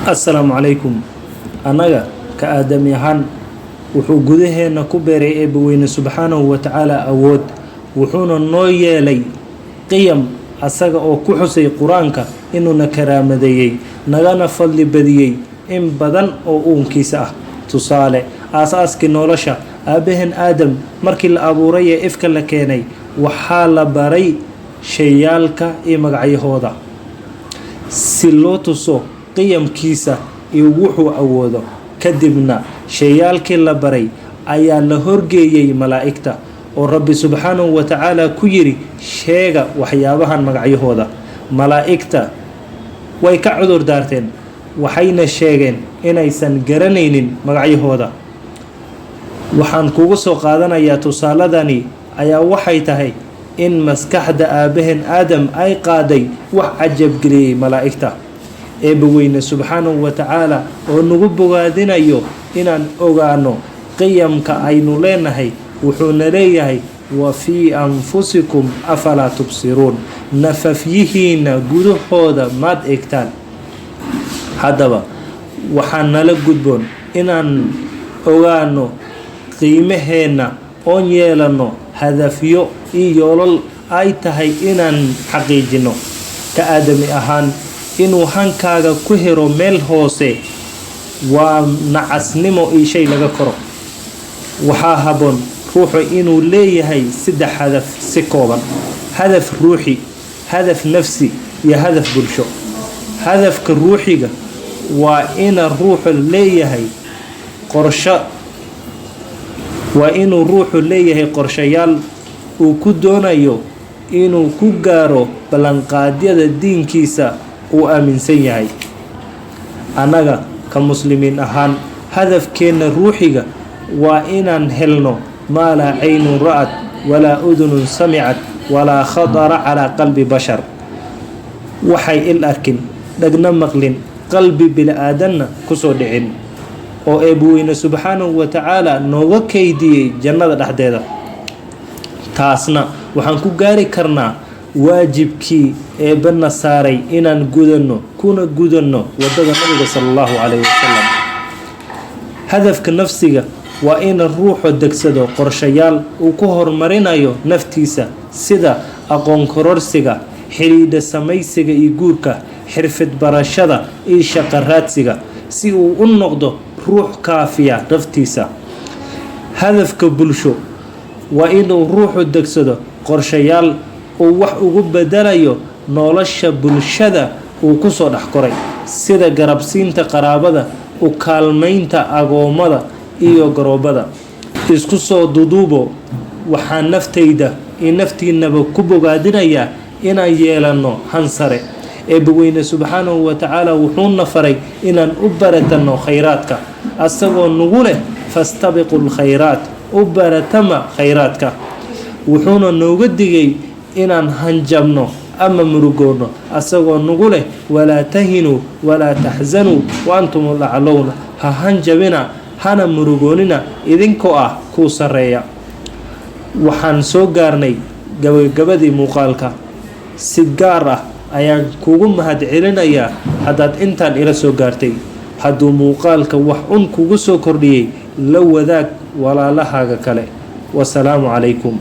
Assalaamu calaykum. Annaga ka aadami ahaan, wuxuu gudaheenna ku beeray Eebbaweyne subxaanahu wa tacaala awood, wuxuuna noo yeelay qiyam, asaga oo ku xusay Qur-aanka inuuna karaamadeeyey, nagana fadli badiyey in badan oo uunkiisa ah. Tusaale, aas-aaskii nolosha, aabbaheen Aadam markii la abuuray ee ifka la keenay, waxaa la baray shayaalka iyo magacyahooda si loo tuso qiyamkiisa iyo wuxuu awoodo. Kadibna shayaalkii la baray ayaa la horgeeyey malaa'igta, oo Rabbi subxaanahu wa tacaala ku yidhi: "Sheega waxyaabahan magacyahooda." Malaa'igta way ka cudur daarteen, waxayna sheegeen inaysan garanaynin magacyahooda. Waxaan kugu soo qaadanayaa tusaaladani ayaa waxay tahay in maskaxda aabbaheen Aadam ay qaaday wax cajabgeliyey malaa'igta. Eebbaweyne subxaanahu wa tacaala oo nagu bogaadinayo inaan ogaano qiyamka aynu leenahay, wuxuuna leeyahay: "Wa fii anfusikum afalaa tubsiruun." Nafafyihiina gudahooda maad eegtaan? Haddaba waxaa nala gudboon inaan ogaano qiimaheenna oon yeelanno hadafyo iyo yoolal ay tahay inaan xaqiijino ka aadami ahaan. Inuu hankaaga ku hero meel hoose waa nacasnimo iyo shay laga koro. Waxaa habboon ruuxu inuu leeyahay saddex hadaf si kooban: hadaf ruuxi, hadaf nafsi iyo hadaf bulsho. Hadafka ruuxiga waa ina ruuxu leeyahay qorsho, waa inuu ruuxu leeyahay qorshayaal uu ku doonayo inuu ku gaaro ballanqaadyada diinkiisa uu aaminsan yahay. Annaga ka muslimiin ahaan, hadafkeenna ruuxiga waa inaan helno maa laa caynun ra'at walaa udunun samicat walaa khatara calaa qalbi bashar, waxay il arkin, dhagna maqlin, qalbi bini-aadanna kusoo dhicin, oo Eebbaweyne subxaanahu wa tacaala nooga kaydiyey jannada dhexdeeda. Taasna waxaan ku gaari karnaa waajibkii Eebbana saaray inaan gudanno, kuna gudanno wadada Nabiga sala Allahu calayhi wasalam. Hadafka nafsiga waa in ruuxu degsado qorshayaal uu ku horumarinayo naftiisa, sida aqoon kororsiga, xidhiidha samaysiga iyo guurka, xirfid barashada iyo shaqo raadsiga, si uu u noqdo ruux kaafiya naftiisa. Hadafka bulsho waa inuu ruuxu degsado qorshayaal uu wax ugu bedelayo nolosha bulshada uu kusoo dhex koray, sida garabsiinta qaraabada, u kaalmaynta agoommada iyo garoobada. Isku soo duduubo, waxaan naftayda iyo naftiinaba ku bogaadinayaa inaan yeelanno han sare. Eebbaweyne subxaanahu wa tacaala wuxuuna faray inaan u baratanno khayraadka, asagoo nagu leh: "Fastabiqu lkhayraat", u baratama khayraadka. Wuxuuna nooga digay inaan hanjabno ama murugoonno, asagoo nagu leh: "Walaa tahinuu walaa taxsanuu wa antum laclowna", ha hanjabina hana murugoonina idinkoo ah kuu sarreeya. Waxaan soo gaarnay gabagabadii muuqaalka. Si gaar ah ayaan kugu mahad celinayaa haddaad intaan ila soo gaartay. Hadduu muuqaalka wax un kugu soo kordhiyey, la wadaag walaalahaaga kale. Wasalaamu calaykum.